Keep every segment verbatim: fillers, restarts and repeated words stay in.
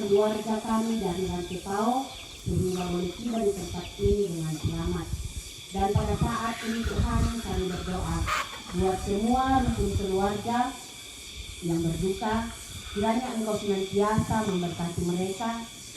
keluarga kami dari Rantepao, sehingga boleh tiba di tempat ini dengan selamat. Dan pada saat ini, Tuhan, kami berdoa buat semua rukun keluarga yang berduka, kiranya Engkau senantiasa memberkati mereka,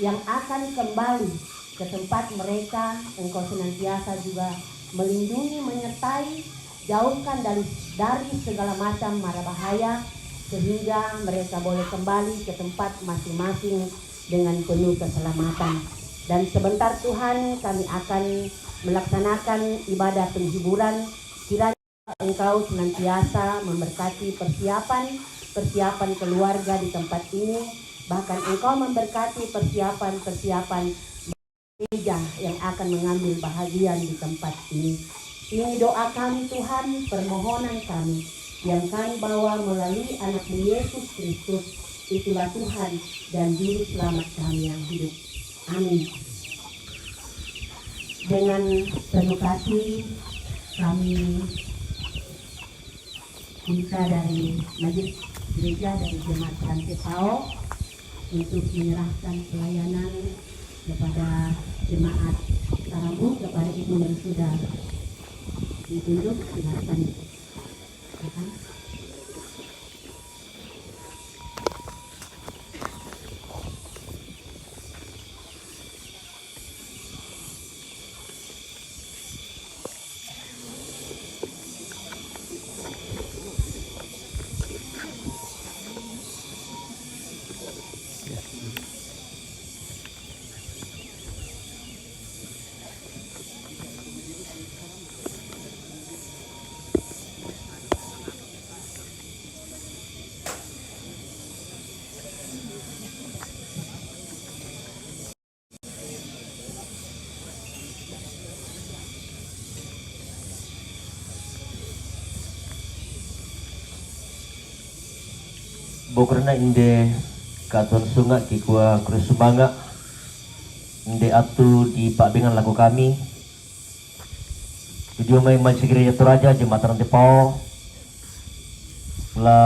yang akan kembali ke tempat mereka, Engkau senantiasa juga melindungi, menyertai, jauhkan dari, dari segala macam mara bahaya, sehingga mereka boleh kembali ke tempat masing-masing dengan penuh keselamatan. Dan sebentar, Tuhan, kami akan melaksanakan ibadah penghiburan. Kiranya Engkau senantiasa memberkati persiapan, persiapan keluarga di tempat ini, bahkan Engkau memberkati persiapan-persiapan gereja yang akan mengambil bahagian di tempat ini. Ini doa kami, Tuhan, permohonan kami yang kami bawa melalui Anak-Mu Yesus Kristus, itulah Tuhan dan Juru Selamat kami yang hidup. Amin. Dengan penuh kasih, kami minta dari Majelis Gereja, dari Jemaat Rantepao, untuk menyerahkan pelayanan kepada Jemaat Sarambu, kepada ibu yang sudah ditunjuk. Silakan. Bokerna inde katuan sunga kikua kuri sumanga, inde atu dipabingan lako kami. Idio mai Majelis Gereja Toraja Jemaat Rantepao la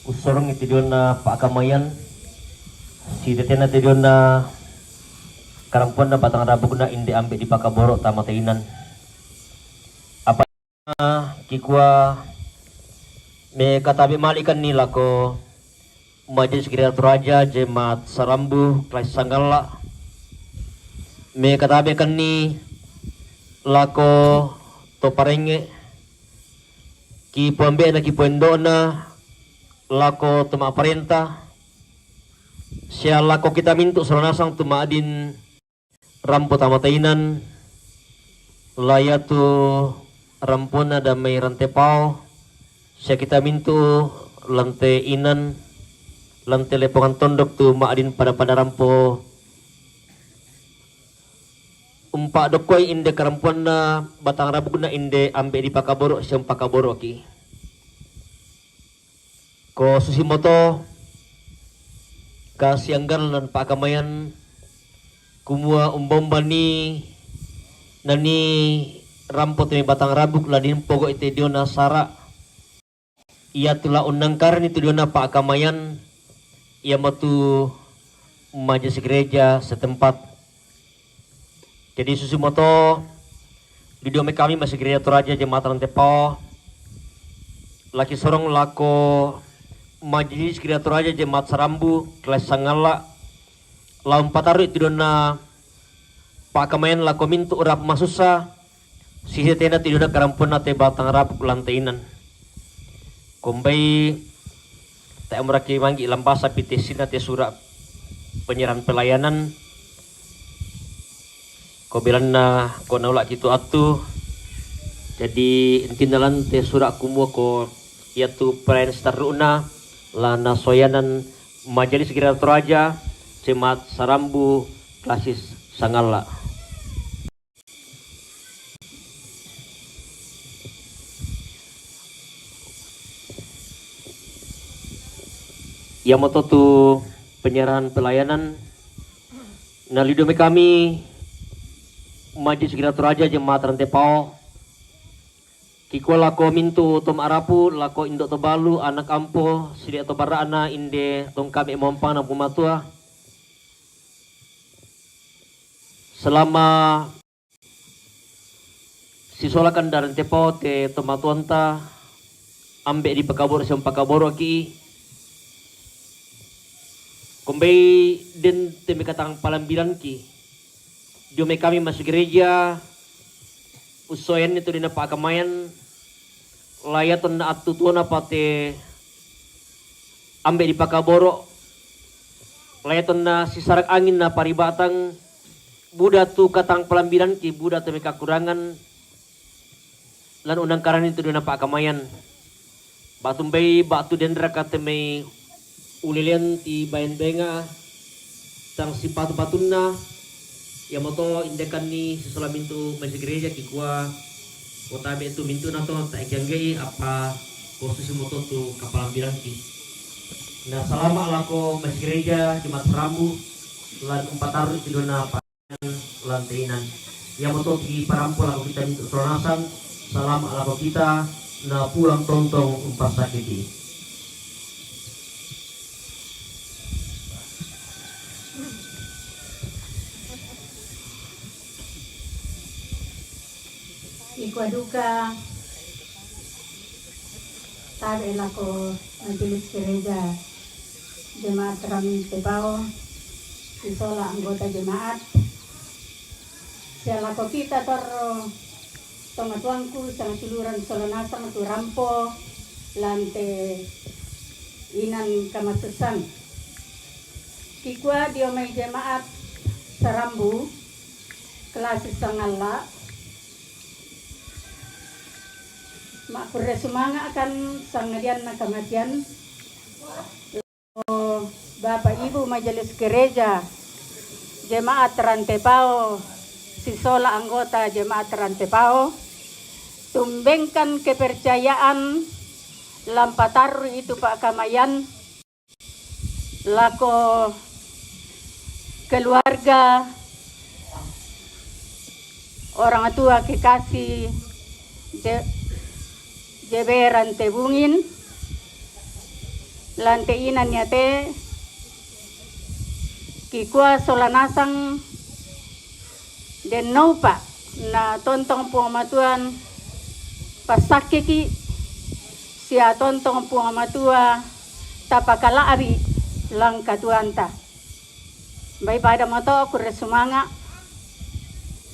usorong itidiona pa'akamayan, sitetena tidiona karampuanna batang rabukna inde ambe dipakaboro tama tainan. Apa kikua me katabe malikanni lako Majelis Gereja Toraja Jemaat Sarambu Klasis Sanggalla, me katabekanni lako to parengnge, kipuambe'na kipuendo'na lako to ma'parenta, sia lako kita mintu' sola nasang tu ma'din rampo tama tainan, la iatu rampona damai Rantepao, sia kita mintu' lan te inan, lan te lepongan tondok tu ma'din pada-pada rampo umpa'dokkoi inde karampuanna batang rabukna inde ambe dipakaboro' sia umpakaboro'ki. Ko susimoto kasianggalan lan pa'akamayan, kumua umba-umbani nanii rampo te mai batang rabuk la dimpogo'i te diona sara', iatu la unnangkarni tu diona pa'akamayan, iamotu majelis gereja setempat. Jadi susimoto, didio mai kami Majelis Gereja Toraja Jemaat Rantepao, la kisorong lako Majelis Gereja Toraja Jemaat Sarambu Klasis Sanggalla, la umpatarru'i tu diona pa'akamayan lako mintu' rampo masussa, sisetena tu diona karampuanna te batang rabuk lan te inan. Ko umbai tae' muraki manggi' lambasa pitessinna te sura' penyerahan pelayanan, ko belanna ko naula'ki tu attu. Jadi intinna lan te sura' kumua ko iatu pelayanan sitarru'na la nasoyanan Majelis Gereja Toraja Jemaat Sarambu Klasis Sanggalla. Iamoto tu penyerahan pelayanan, na lido mai kami Majelis Gereja Toraja Jemaat Rantepao, Ikua lako mintu' to ma'rapu, lako indo' to balu, anak ampo, sidi' to bara'na, inde tongkame' mompang na pumatua. Selama sisolakan darante pao te tomatuanta, ambe' di pakaboro' si umpakaboro'ki, kombei den te mekatang palambilanki. Dio mai kami masi gereja, usoen itu dina pa'akamayan, layaton na attutuona pate ambe' di pakaboro', layaton na sisarak angin na paribatang, buda tu katang palambilanki, buda tu mai kakurangan, lan unangkarani tu dina pa'akamayan. Ba'tu mbei, ba'tu denraka te mai ulelean ti baen benga, tang sipatu-patunna, iamoto indekanni sisola mintu' masi gereja kikua, potabe' tu mintu'na to, tae kiangge'i, apa kosusi moto tu kapalambilanki. Na salama' lako masi gereja Jumat Rambu, lan umpatarru' ti dona lantainan. Iamoto ki parampo lako kita mintu' sola nasang, salama' lako kita, na pulang tontong umpassakiti. Ikua duka tabe' lako majelis gereja Jemaat Rantepao, sisola anggota jemaat, sia lako kita torro tomatuangku, sangsiuluran sola nasang tu rampo lante inan kamasussan. Kikua dio mai jemaat Sarambu, kelasi sangalla', ma'kurre sumanga'kan sangadianna kamatian. Bapa' Ibu Majelis Gereja Jemaat Rantepao, sisola anggota Jemaat Rantepao, tumbengkan kepercayaan lan patarru'i tu pa'kamayan lako keluarga orang tua kekasih Je-, Jeberan Tebungin, lante inan yate, kikua sola nasang den noupa', na tontong Puang Matuan passakkeki, sia tontong Puang Matua tapakala'bi' lan katuoanta. Bai pada moto kurre sumanga',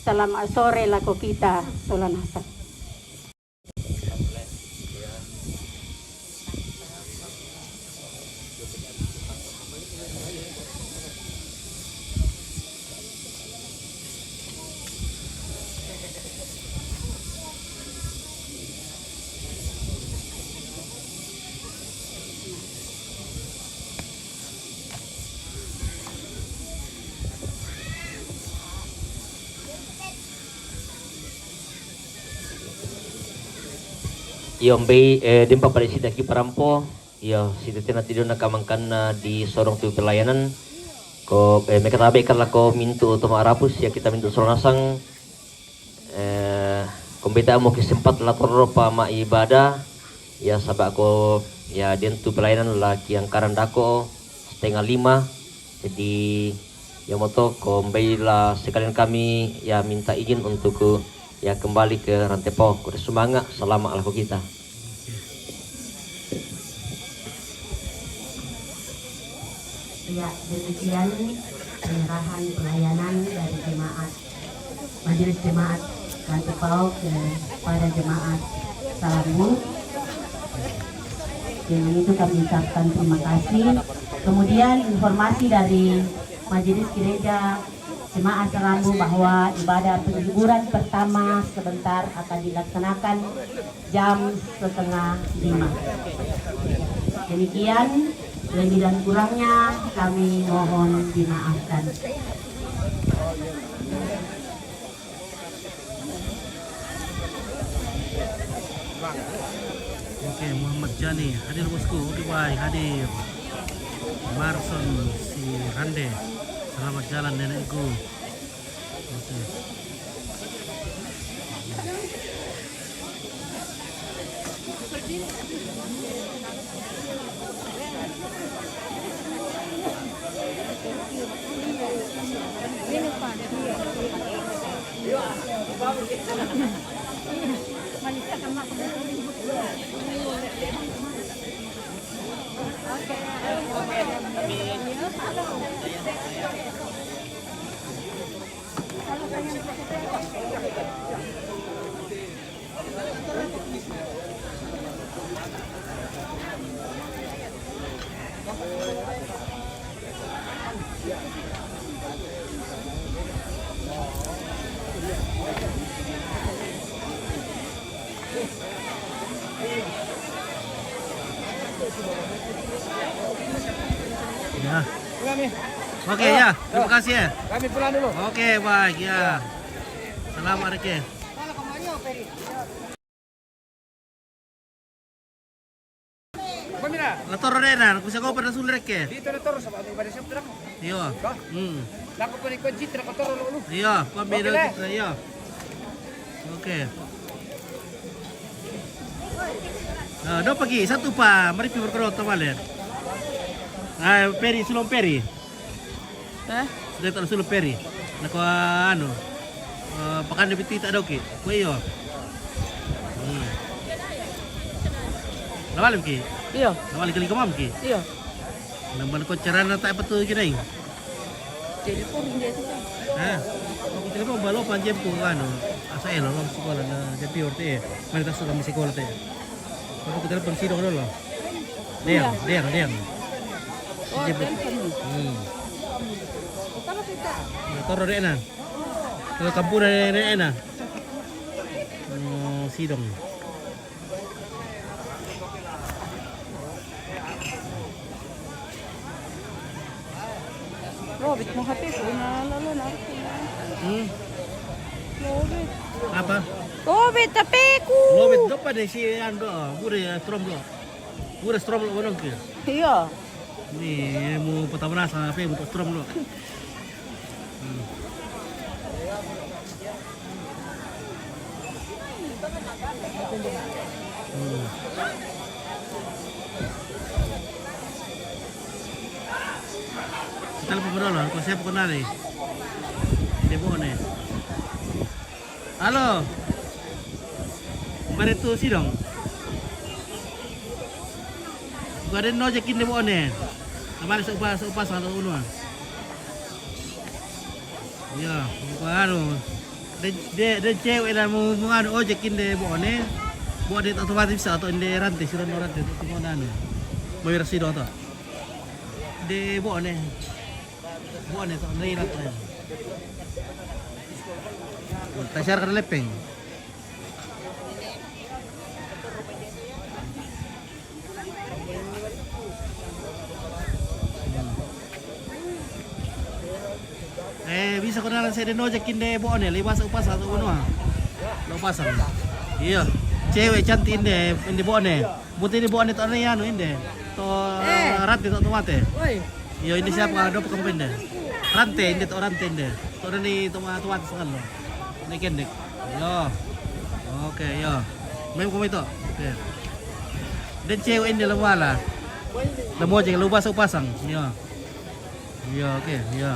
salama' sore lako kita sola nasang. Iyo, mbei, eh, dempa pada sida ki parampo, iyo, sida tena tido na kamangkanna di sorong tu pelayanan, ko, eh, mekatabe kan lako mintu' to ma'rapu, sia kita mintu' sola nasang, eh, ko mbei ta' mo ki sempat la torro pa ma'ibadah, ya, saba' ko, ya, den tu pelayanan la ki angkaran dako setengah lima, jadi, ya, moto ko mbei la sekalian kami, ya, minta izin untuk, ya, kembali ke Rantepao. Kurre sumanga', salama' lako kita. Ya, demikian penyerahan pelayanan dari jemaat, Majelis Jemaat Rantepao kepada jemaat Sarambu. Dengan itu kami ucapkan terima kasih. Kemudian informasi dari Majelis Gereja Jemaat Sarambu bahwa ibadah penghiburan pertama sebentar akan dilaksanakan jam setengah lima. Demikian, lebih dan kurangnya kami mohon dimaafkan. Oke, Muhammad Jani hadir, bosku. Oke, baik, hadir. Marson si Rande, selamat jalan, nenekku. Oke. Ya. Oke, ya. Terima kasih, ya. Kami pulang dulu. Oke, baik, ya. Selamat, Reke. La Torre Reina, ku sa ko pa na sul, Reke. Dito na Torre sa mga ba siya. Iyo. Hmm. Lako pa ni ko jitra ko Torre lo. Iyo, pa mi do jitra, iyo. Oke. Ah, do pagi, satu pa, mari pi berkerot tamale. Ah, peri, sulong peri. Eh? Dai ta sulong peri. Nako, anu. Eh, pakan de bitita doki. Ko iyo. Hmm. Nawali ki. Iyo. Nawali kali kamam ki. Iyo. Namban ko carana ta apa tu kinaing. Jadi ko rinja itu kan. Ha? Aku telepon balo panjem ko anu. Asa elo lo sekolah na jepi orte. Mari ta suka mi sekolah te. Aku telepon si dong lo. Diang, diang, diang. Oh, telepon. Hmm. Kalau kita. Toro de na. Kalau kampung de na. Hmm, sidong. Robit mo H P ko na lalo na. Hmm. Robit. Apa? Robit H P ko. Robit do pa de si ando, bure strom lo. Bure strom lo bonong ke. Iya. Ni mo patawna sa H P mo strom lo. Hmm. Hmm. Telepon ko dolo, ko siapa ko nari? Di Bone. Halo. Bare tu sidong. Ko ade no jakin de Bone. Amare sa upa, sa upa sa unu. Iya, ko anu. De, de, de cewek la mo, mo anu ojek inde Bone. Bone otomatis bisa atau inde Rante, sira no Rante, tu mo anu. Mo ira sido to. De Bone. Bone to, inde Rante. Tasar ka lepeng. Eh, bisa ko na sa inde no jakin de Bone, le basa upasa to no. Lo pasang. Iya. Cewek cantik inde, inde Bone. Buti inde Bone to ne anu inde. To, eh, Rante to, to mate. Woi. Iyo, inde siapa do pekempende. Rante inde to, Rante inde. To ni to ma, to mate sekali. Ni kendek. Iyo. Oke, iyo. Mai ko mai to. Oke. Den cewek inde la wala. La mojek, la basa upasang. Iyo. Iyo, oke, iyo.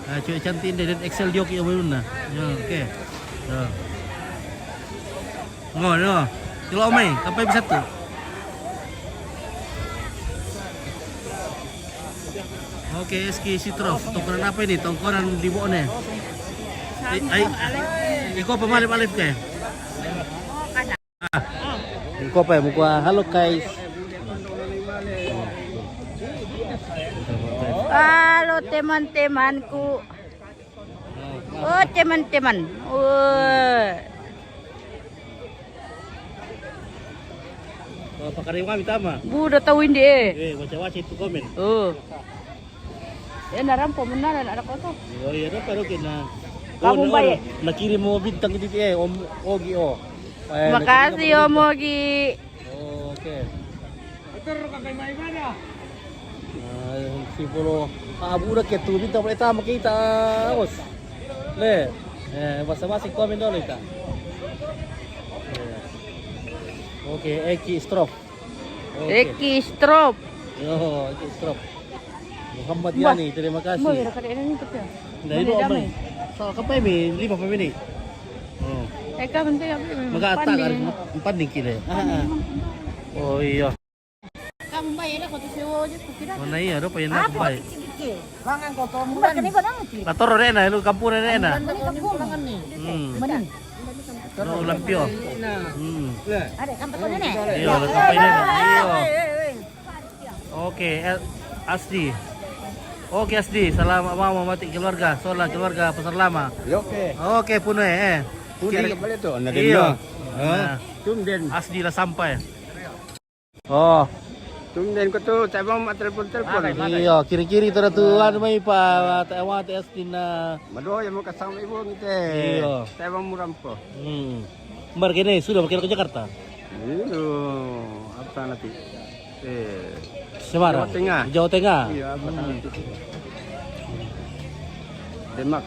Ah, cewek cantik inde, den Excel dioki omeluna. Iyo, oke. Iyo. Ngo, iyo. Tilo mai, kampai bisa tu. Oke, Eski Sitrof, tongkonan apa ini? Tongkonan di Bone. Ai, ai, iko pemalip alif ke? Ah, iko pe, mukua. Halo, guys. Halo, teman-temanku. Oh, teman-teman. Oh. Oh, pakari kami tama. Buda tahu inde. Eh, waca-waca itu komen. Oh. Ya, narampo menaran ada koto. Oh, iya, ada parukin na. Kamu oh, na, baik. Oh, nakirim mo bintang itu, eh, Om Ogi, oh. Eh, makasih, nakirim mo Om bintang. Ogi. Oh, oke. Ah, si Polo, ah, budak ya tu, minta boleh tamu kita, bos. Le, eh, basa-basi komen dulu kita. Eh. Oke, Eki Strof. Oke. Eki Strof. Yo, Eki Strof. Muhammad Yani, terima kasih. Mau ya, kada ada ni, tapi ya. Nah, ini damai. So, kapai mi, lima pa mi ni. Eka bentuk apa? Magata ka rin, panding kile. Ah, ah. Oh, iya. Kamu bayar aku tu sewa je, aku kira. Mana iya, ada pa yun na kumbay. Mangan ko to, mangan. Latoro na, ilo kampo na na. Mangan ni kampo. Hmm. Mangan. No, lampyo. Hmm. Ada kampo na na. Iya, ada kampo na na. Iya. Oke, eh, Asdi. Oke, Asdi, salama' mamo mati' keluarga, sola' keluarga pasar lama'. Iya, oke. Oke, puno eh. Puno kiri- na pala itu, na iyo. Nah. Tumben. Asdi la sampay. Oh. Tumben ko tu, tae' bang ma' telepon-telepon. Iyo, kiri-kiri tu da tu, anu mai pa, tae' bang, tae' Asdi na. Madoya mo kasama' ibu ngite. Iyo. Tae' bang murampo. Hmm. Mar kene sudah makin ke Jakarta. Iyo, apa nanti? Eh, Semarang. Jawa Tengah. Jawa Tengah. Iya, apa nanti? Demak.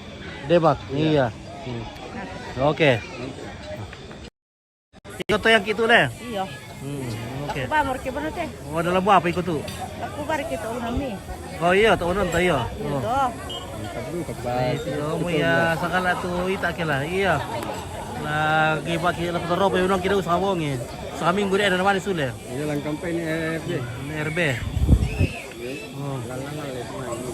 Demak, iya. Hmm. Oke. Iko to yang kitu le? Iya. Hmm, oke. Aku bang, oke, bener teh. Oh, dalam apa iko tu? Aku bari kita unami. Oh iya, tak unon tak iya. Iya toh. Mantap juga, Pak. Itu, mu ya, sakala tu ita' ke la. Iya. Lagi pakai la kotoro pa unong kira usah wongi. Saminggu de' na mani sule. Iya, lang kampanye ni R B. Ni R B. Oh. Lalangan le semua ini.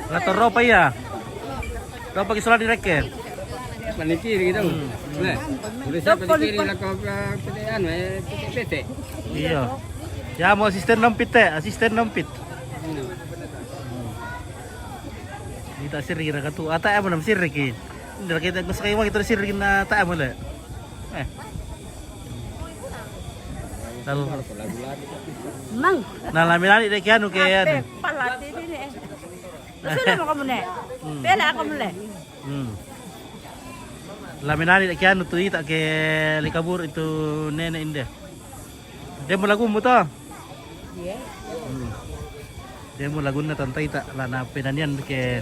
Latoro pa iya. Ro pagi sola' di rekke. Panikiri gitu. Hmm. Nah, udah siap panikiri lah kau, eh, pete anu, eh, pete-pete. Iya. Ya, mau asisten nompit, teh. Asisten nompit. Hmm. Ita' sirri na katu. Ata' amo nam sirri ki. Nda kita gusto kayo kita sirri na ata' amo le. Eh. Lalu. Mang. Na laminani de' kianu ke anu. Palati ini eh. Sudah mau kamu ne? Hmm. Pela kamu le? Hmm. Laminani de' kianu tu ita' ke likabur itu nene' inde. De' mo lagu mu to? Iya. Hmm. De' mo lagunna tanta ita' la na penanian ke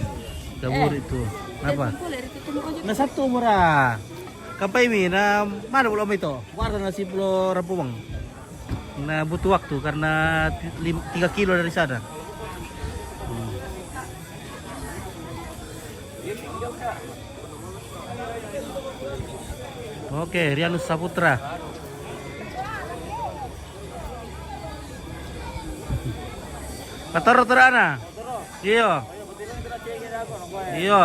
kabur itu. Napa? Na satu mura. Kampai mi na mana bulu' mi to? Warna na siplo rampumang. Na butuh waktu karena ti-, lim-, tiga kilo dari sana. Hmm. Oke, Rianus Saputra. Patoro-toro ana. Iyo. Iyo.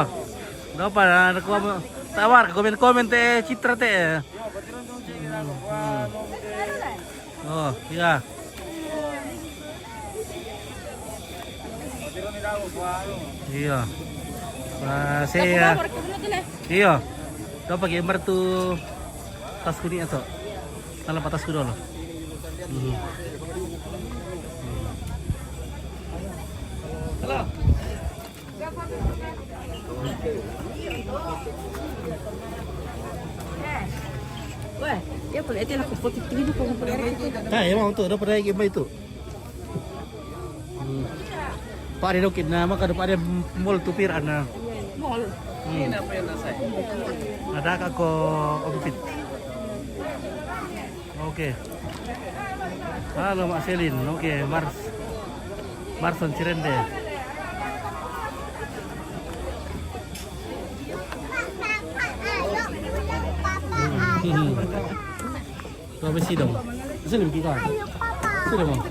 Dopa na, na komen, tawar komen-komen te Citra te. Hmm. Oh, iya. Iya. Wah, saya. Iya. Kau pakai mertu tas kuning atau? Kalau patas kuda loh. Hmm. Halo. Nah, emang untuk ada pada lagi itu. Hmm. Pak, ada dokit nama kada pada mall tu pir ana. Mall. Hmm. Ada kak ko ompit. Oke. Halo, Mak Selin. Oke, Mars. Marson Cirende. Hmm. Kau besi dong. Sini kita. Sini, Bang.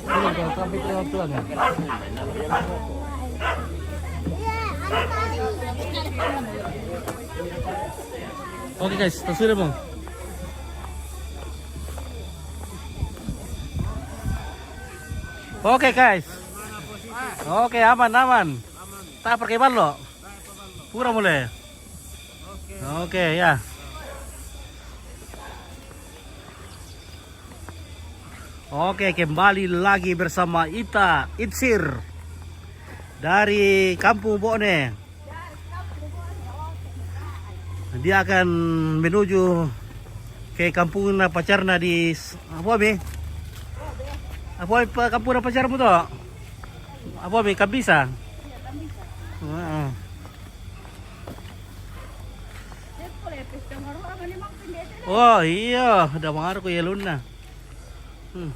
Sini, Bang. Sampai ke tuan, ya. Oke, guys, terus sudah, Bang. Oke, guys. Oke, aman, aman. Tak pakai balok. Pura mulai. Oke, ya. Oke, kembali lagi bersama ita, Itsir, dari Kampung Bone. Dia akan menuju ke kampungna pacarna di s-, apa, Be? Apo mi pa kampung pacarmu to? Apo mi, Kambisa? Heeh. Oh, iyo, da mangaru ko yeluna. Hmm.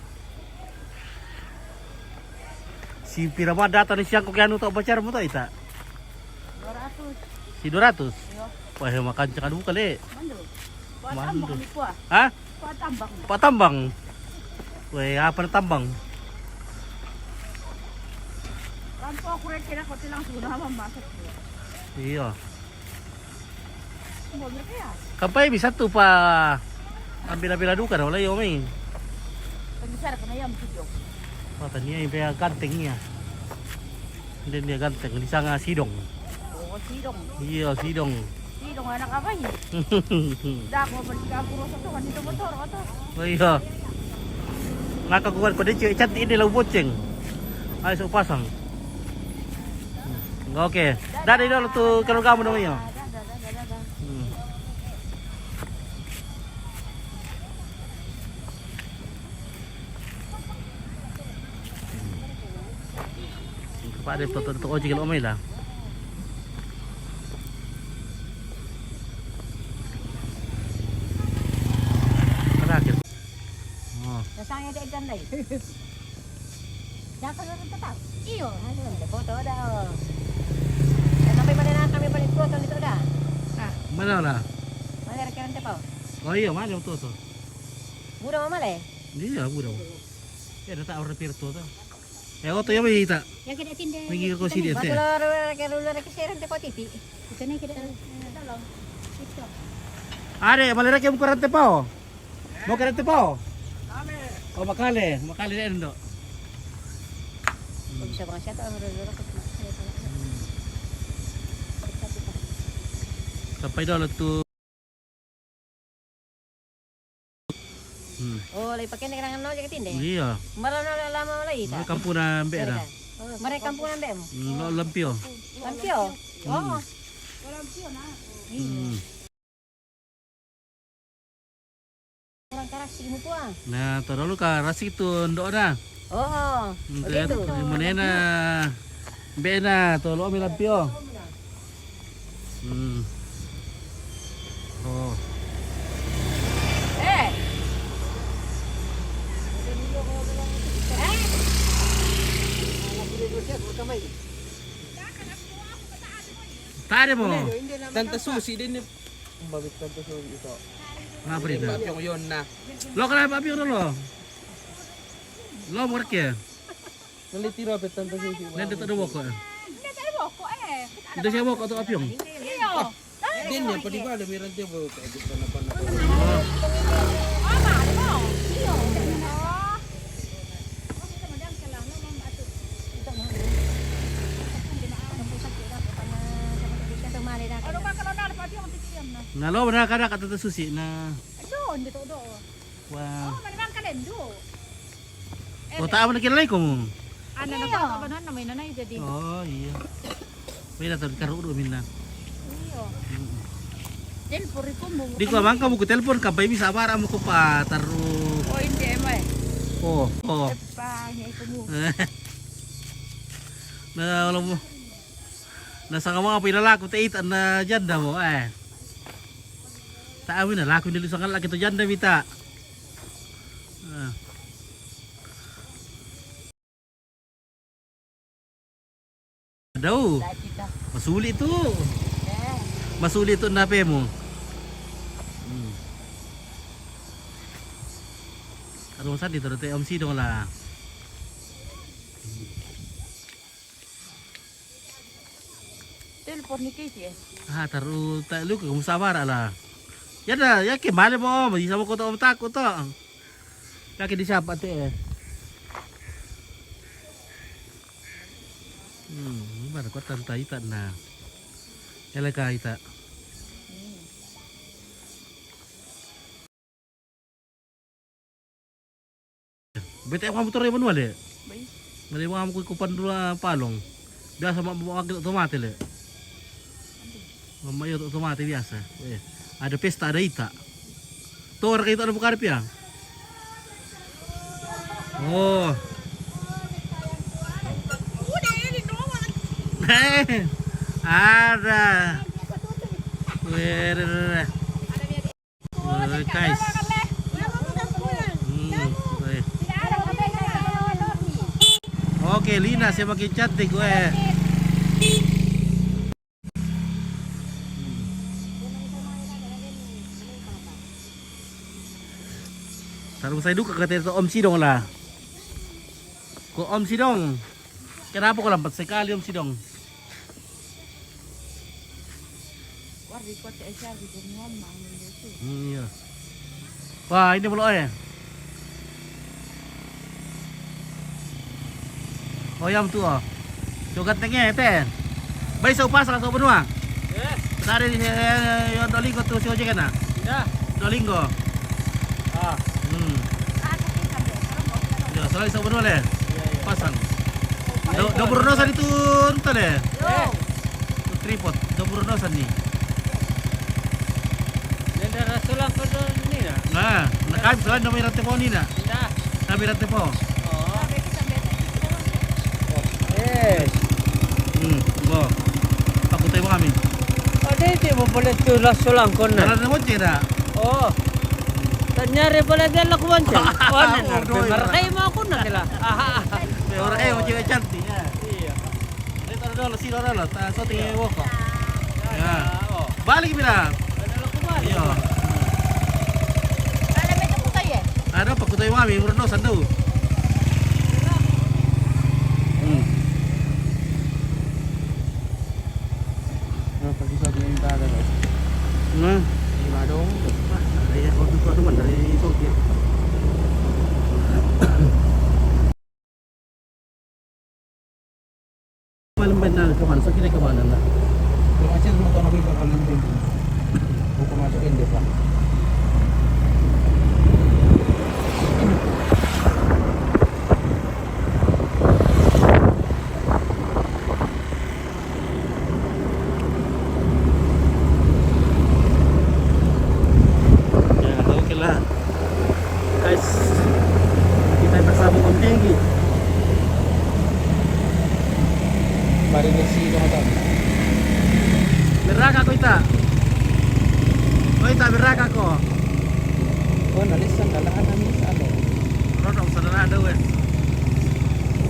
Si pira ma data ni siangku ke anu to pacarmu to ita? Dua ratus. Si dua ratus? Iyo. Wah, makan cakadu buka, Le. Mandu. Buat Mandu. Tambang ni kuah. Hah? Kuah tambang. Pak tambang. Weh, apa na tambang? Kan ko aku reke na ko tilang sudah masak. Iyo. Boleh ya? Kapai bisa tu pa ambil-ambil duka dah, wala iyo mi. Pag-isar ko na yan, video. Mata niya, yung kaya ganteng niya. Hindi niya ganteng, di sanga sidong. Oo, sidong. Iyo, sidong. Sidong, anak apa ini? Dako, balik ka, puro sa tuhan, dito motor, oto. Oh, iyo. Ngaka kuwan ko, di, cantik ini, lau boceng. Ay, so pasang. Oke. Dada, idol, tu keluargamu dong, iyo. Dada, dada, dada, dada. Hmm. Kapade foto to ojek lo mai la. Terakhir. Oh. Rasanya dia ikan dai. Siapa yang tetap? Iyo, anu, ada foto ada. Dan sampai mana nak kami balik foto itu dah. Ah. Mana lah? Mana rekan tepau? Oh iyo, mana foto tu? Buda mama le? Iyo, buda. Ya, datang orang pirto tu. Eh, oto ya, ita. Ya, kita tinda. Lagi ko sini, te. Kalau orang, kalau orang ke Serang tepau titi. Kita ni kita. Are, mala reke mo ko rantepao? Mo ko rantepao? Oh, makale, makale na endo. Bisa bang siya to, ang rolo ko. Hmm. Sampai daw tu. Hmm. Oh, lai pakai ni kerang no jadi tinde. Iya. Mara no lama lai ta. Mara kampung na mbe da. Mara kampung na mbe mo. Hmm, lo lampio. Lampio. Hmm. Oh. Hmm. Orang karasi mo tua. Na, to dolo karasi tu ndo na. Oo. Ito, ito. Munena. Bena, to lo mi lampio. Hmm. Oh. Eh. Eh. Tare mo. Tanta Susi din ni. Babit Tanta Susi ito. Ngapa rin? Papyong yon na. Lo ka na papyong lo. Lo mo reke. Nalitiro pe Tanta Susi. Nende to do boko. Nende to do boko eh. Nende siya boko to papyong. Iyo. Din niya padi ba damiran tiyo bo. Na lo na kada ka Tanta Susi na. Doon dito do. Wow. Oh, manimang ka din do. O, taa mo na kilala ko mo. Ano na ba? Ano na may nanay jadi. Oh, iya. May na tawag karo do minna. Iyo. Telepon ko mo. Di ko amang ka mo ko telepon ka bay bisa para mo ko pa taro. Oh, hindi mo eh. Oh, oh. Pa niya ko mo. Na wala mo. Na sa mga pinalako te ita na janda mo eh. Taa mo na lako nila sa kalaki to janda mita. Ah. Daw. Masuli tu. Masuli tu na pe mo. Hmm. Arung sa dito te om sidong la. Telepon ni Kiki eh. Ah, taru ta lu ke musawara la. Ya da, ya ke male mo, bisa mo ko to om tako to. Ya ke di siapa te eh. Hmm, baru ko tanta ita na. Ele ka ita. Bete ko motor ya manual ya. Bai. Mali mo ko kupan dua palong. Biasa ma mo ang otomate le. Mama yo otomate biasa. Eh, ada pesta ada ita. Tor kita ada bukar pia. Oh. Ada. Weh, ada, ada, ada. Weh, guys. Hmm, weh. Oke, Lina semakin cantik, weh. Taruh saya duka kata itu Om Sidong lah. Ko Om Sidong. Kenapa ko lambat sekali, Om Sidong? Hmm, iya. Wah, ini belum, eh. Oh, iya, betul, oh. Coba tengah, teh. Baik, saya pasang, saya benua. Eh. Tadi, eh, yang Dolingo tuh, si ojek kan, nah? Iya. Dolingo. Ah. Hmm. Ya, selalu saya benua, leh. Iya, iya. Pasang. Baik, Do-, Pak. Dua puluh dosa itu, entah, leh. Eh. Tripod, dua puluh dosa nih. Yang daerah Sulang ke ni, nah? Nah, nah, kami selain dua puluh dosa ni, nah. Nah. Tapi rante po. Oh. Eh. Hmm, bo. Aku tahu kami. Ada itu, bo, boleh tu lah Sulang kona. Ada nama cera. Oh. Tanya re boleh dia laku bonceng. Wah, oh, benar. Doi, benar. Kayak mau aku nak lah. Aha. Ya, orang, eh, cewek cantik, ya. Iya. Ini taruh dulu, sih, taruh dulu. Tak, so tinggi woko. Ya. Balik, Bira. Iya. Ada apa kutai mami, Bruno, sandu? Hmm. Nah, pagi sabi yang tak ada, guys. Nah. Lima dong. Wah, ada ya, kau tuh, kau tuh dari Tokyo. Malam benar ke mana? So kita ke mana lah? Kalau macam rumah kau nak pergi ke kanan tu. Bukan masuk India, Pak. Ya, oke lah. Guys, kita bersama Om Tinggi. Mari nasi, teman-teman. Beraka ko ita. Ko ita beraka ko. Oh, nalisan, lalahan na misa, ano? Rodong sa lalahan daw, eh.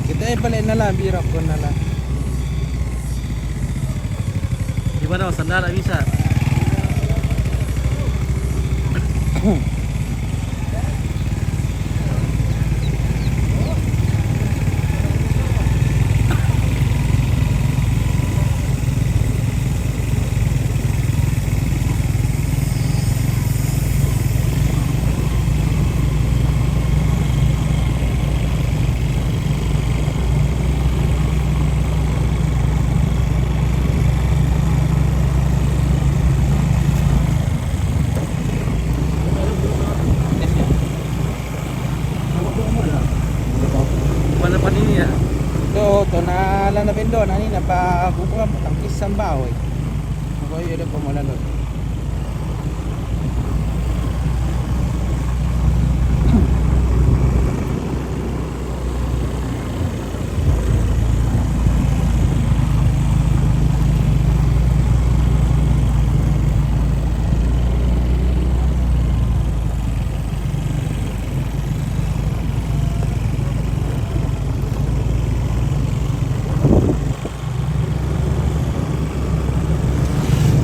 Kita ay pala na lang, birap ko na lang. Di ba daw, sandala bisa? Mana pa ini ya? To, to na lang na bendo, na ni na pa kukuha, tangkis sambaw, eh. Ako yung ada pa mo na, no?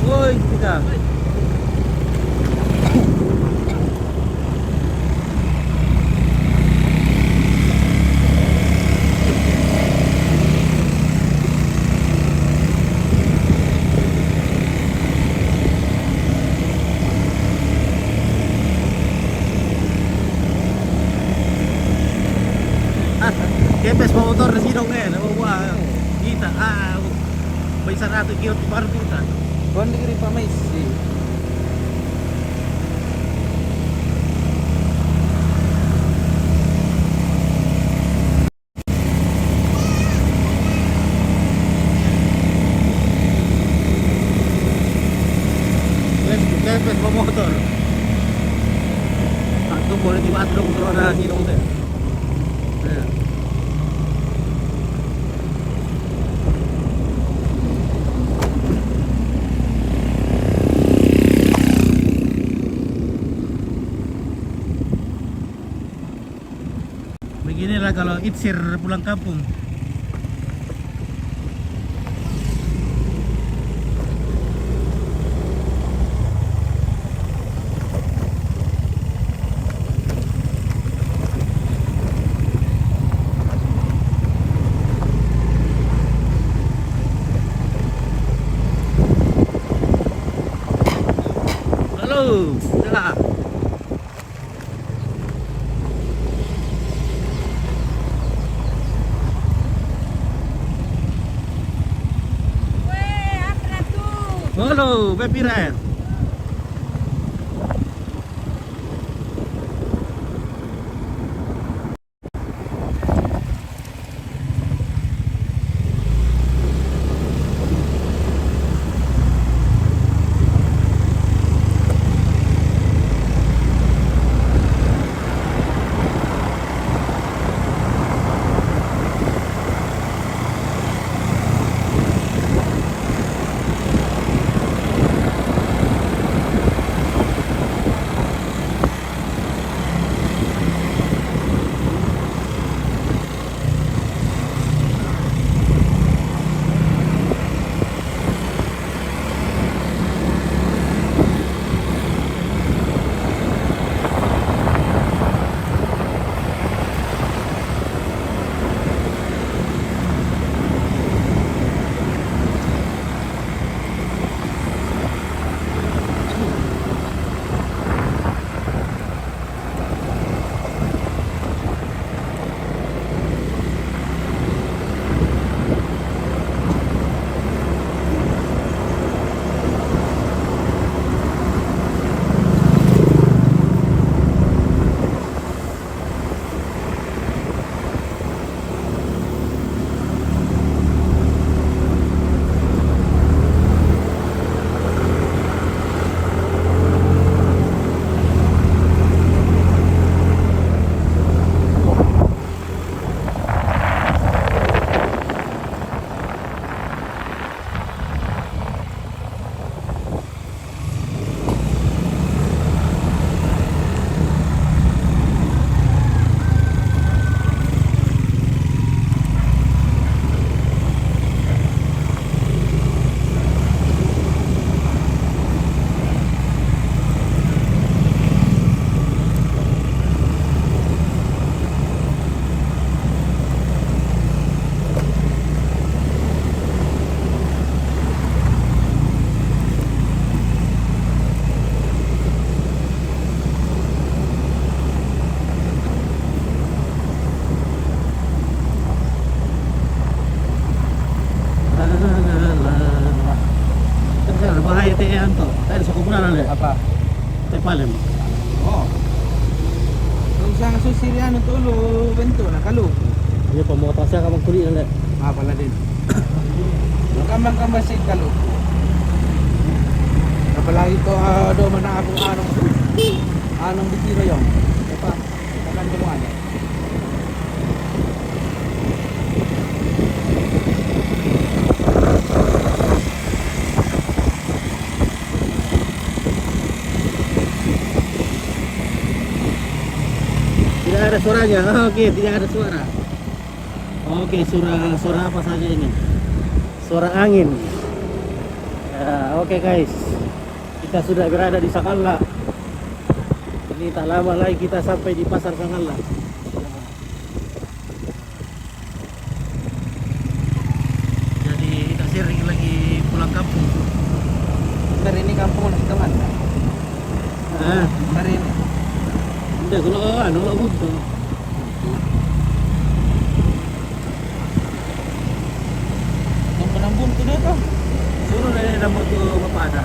Woi, tika. Kepes bawa motor di sini dong, eh. Bawa, bawa. Kita, ah, bisa ratu kilo baru kita. Kuan di gripa maisi. Kepes, kepes bawa motor. Satu boleh dibantu dong, motor ada di dong teh. Nah. Kalau Idsir pulang kampung. Halo, dah. Halo, Beb Ira. Bahaya te anto. Tadi sa kuburan ada. Apa? Te palem. Oh. Kung sa susirian ito lo bento na kalo. Iya pa mo ta siya ka magkuli na le. Apa la din? Kamang kamang si kalo. Apalagi to, ah, do mana ako anong, anong bitira yon. Apa? Makan ko ano. Tidak ada suaranya. Oke, tidak ada suara. Oke, suara, suara apa saja ini? Suara angin. Ya, oke guys. Kita sudah berada di Sangalla. Ini tak lama lagi kita sampai di pasar Sangalla. Jadi, kita sering lagi pulang kampung. Ntar ini kampung na kita mana? Ah. Ntar ini. Hindi, kalau ano, lo bunto. Nung panambun ko dito. Siguro na yun ang magpapada.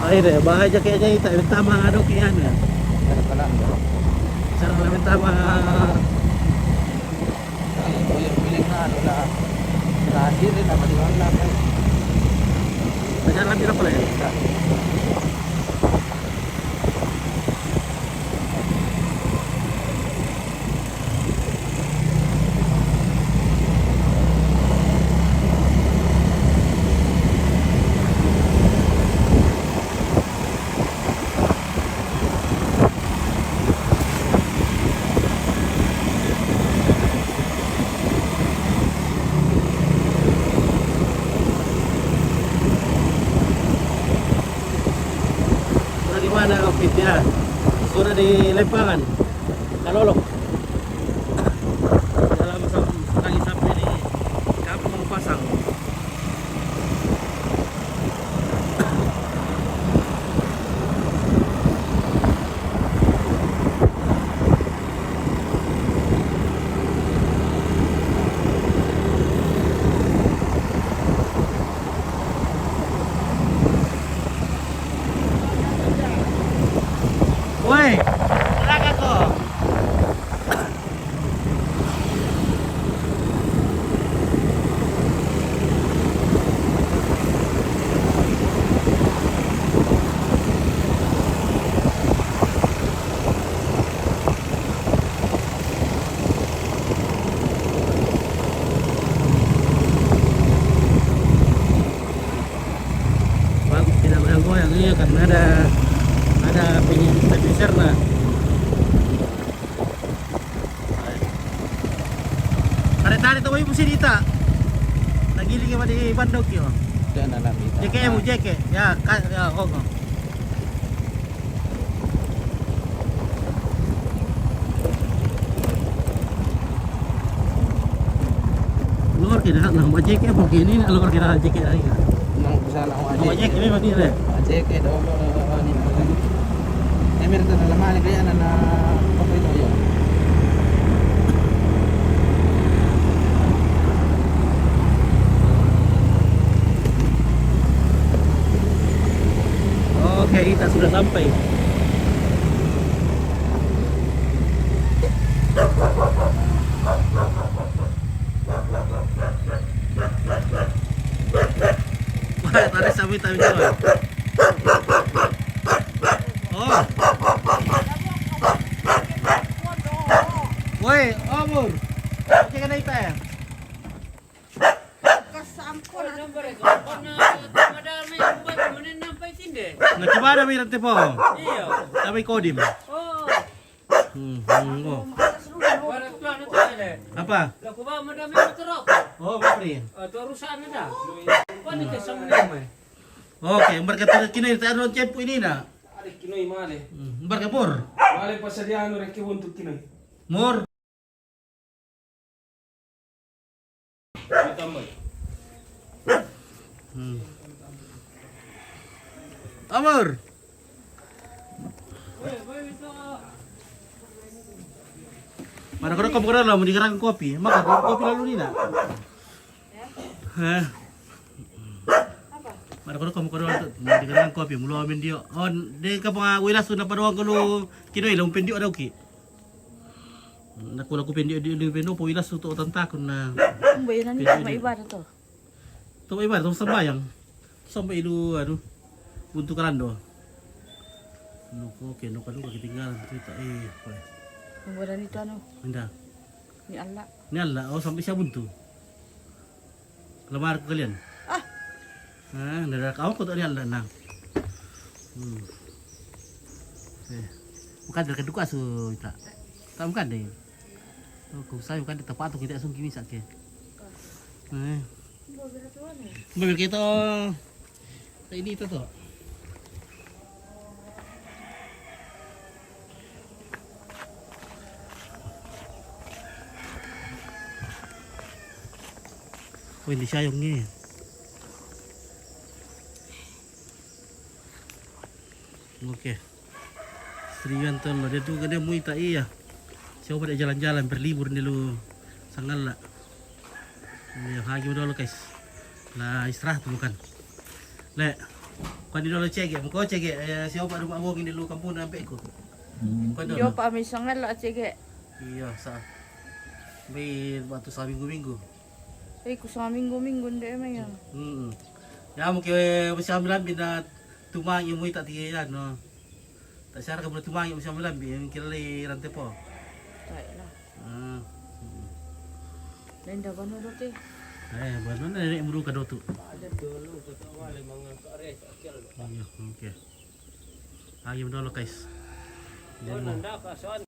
Ay, re, bahaya kayaknya ita, pertama ado kian ya. Cara lebih pertama. Kalau boleh pilih na, anu na, terakhir na, bagaimana na? Pajaran pira pala ya? Sudah di mana outfitnya? Sudah di Lempangan. Kalolok. Dalam sa-, sekali sampai di Kampung Pasang. Woi, silakan kok. Bagus, tidak goyang-goyang, iya, karena ada, ada pengin-, penyisir, nah. Tarik-tarik tu, ibu sini tak? Lagi lagi di bandok yo. Jangan lagi. J K M, J K. Ya, ka-, ya, oh, oh. Luar kira nak ojek ya, pokok ini nak luar kira ojek ya. Nang bisa nak ojek. Ojek ini mati deh. Ojek ya, dong, dong, dong, dong, ini. Emir tu dalam mana kaya nak, nak apa itu ya? Oke, kita sudah sampai. Wah, tarik sampai, tarik sampai. Oh. Woi, Amur. Cek ada ita ya? Kas ampun. Nah, coba ada mirip tipe. Iya. Tapi kodim. Oh. Hmm, hmm, oh. Apa? Lah, ku bawa madam itu terus. Oh, Mapri. Oh, tu urusan ada. Kau ni ke sama ni, mai. Oke, embarka tu kini tak ada cempu ini nak. Ada kini male. Hmm, embarka pur. Male pasal dia anu rek untuk kini. Mur. Hmm. Amur. Mana kau kamu kenal lah, mau dikerang kopi. Maka kopi lalu ni nak. Hah? Mana kau kamu kenal tu, mau dikerang kopi, mulu amin dia. Oh, dia kamu wilas sudah pada orang kalau kini ilung pendio ada oke. Nak kula ku pendio di, di pendo po ilas tu tantakun na. Ang bayanan ni pendio sama di ibadah to. To ibadah to sambayang. Sampai ilu anu. Buntu karando. Nuko ke nuko nuko ketinggalan cerita eh. Ang bayanan itu anu. Indah. Ni Allah. Ni Allah, oh sampai siya buntu. Lamar ko kalian. Ah. Ah, nara ka ko to ni Allah na. Hmm. Eh. Bukan dari kedua su ita. Tak bukan deh. Oh, kung saya bukan di tempat tu kita sungki misak ke. Eh. Mobil kita ini itu tuh. Oh, ini sayangnya. Oke. Serian tuh lo dia tuh gede mui tak iya. Coba deh jalan-jalan berlibur nih lu. Sangal lah. Ini lagi udah lo guys. Lah istirahat bukan. Lek. Kuan di dolo cege, muko cege, eh, siapa rumah wong ini lu kampung sampai ku. Kuan dolo. Yo pa mi sangel la cege. Iya, sa. Bi waktu saminggu-minggu. Eh, ku saminggu-minggu nde emang ya. Hmm. Ya mungkin masih ambil ambil na tumang yang muita tiga ya no. Tak siar kamu tumang yang masih ambil ambil yang kira lagi rantai po. Baiklah. Hmm. Nenda bano dote. Eh, buat mana nenek muru kadotu. Iya, oke. Ayo dulu guys. Jangan.